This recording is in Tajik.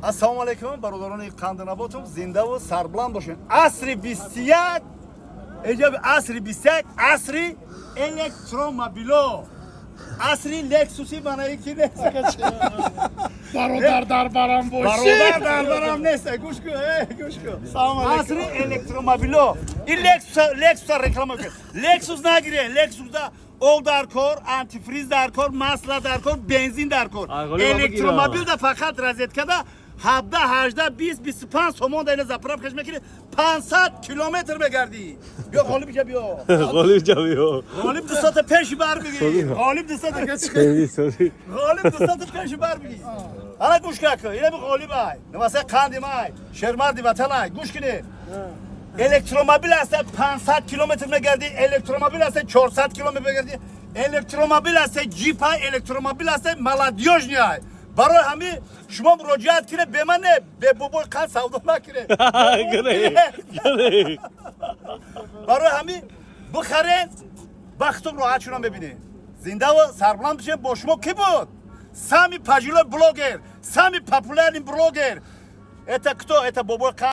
Ассалому алайкум, бародарони қандинаботум, зиндаву сарбуланд бошед. Асри 21 эҷоби асри 21, асри электромобило, асри Лексуси манаи ки нест. Бародар, дар барам бошӣ. Бародар, дар барам нест. Гӯш кун, гӯш кун. Салом алайкум. Асри электромобило. Ин Лексус, Лексус реклама кун. Лексус нагире, Лексус да об дар кор, антифриз дар кор, масло дар кор, бензин дар кор. А, ғолиб. Электромобил да фақат розетка да 17, 18, 20, 25 сомон да ина заправка ш мекунӣ, 500 километр мегардӣ. Биё, Ғолиб, ҷа биё. Ғолиб, ҷа биё. Ғолиб, 2 соата пеши бар бигир. Ғолиб, 2 соата. Хеле sorry. Ғолиб, 2 соата пеши бар бигир. Ана, гӯш кун, ина би Ғолиб ай. Наваса қанди май, шермарди ватан ай. Гӯш кунед. Электромобил аст, 500 километр мегардӣ, электромобил аст, 400 километр мегардӣ, электромобил аст, ҷип ай, электромобил аст, молодёжный ай. Барои ҳамин шумо муроҷиат кунед бе ман, не, бе бобои қанд савдо накунед. Гуне, гуне. Барои ҳамин бихаред, бахтум роҳат шуна мебинед. Зиндаву сарбуланд бишед. Бо шумо кӣ буд? Самый пожилой блогер, самый популярный блогер. Это кто? Это бобои қанд.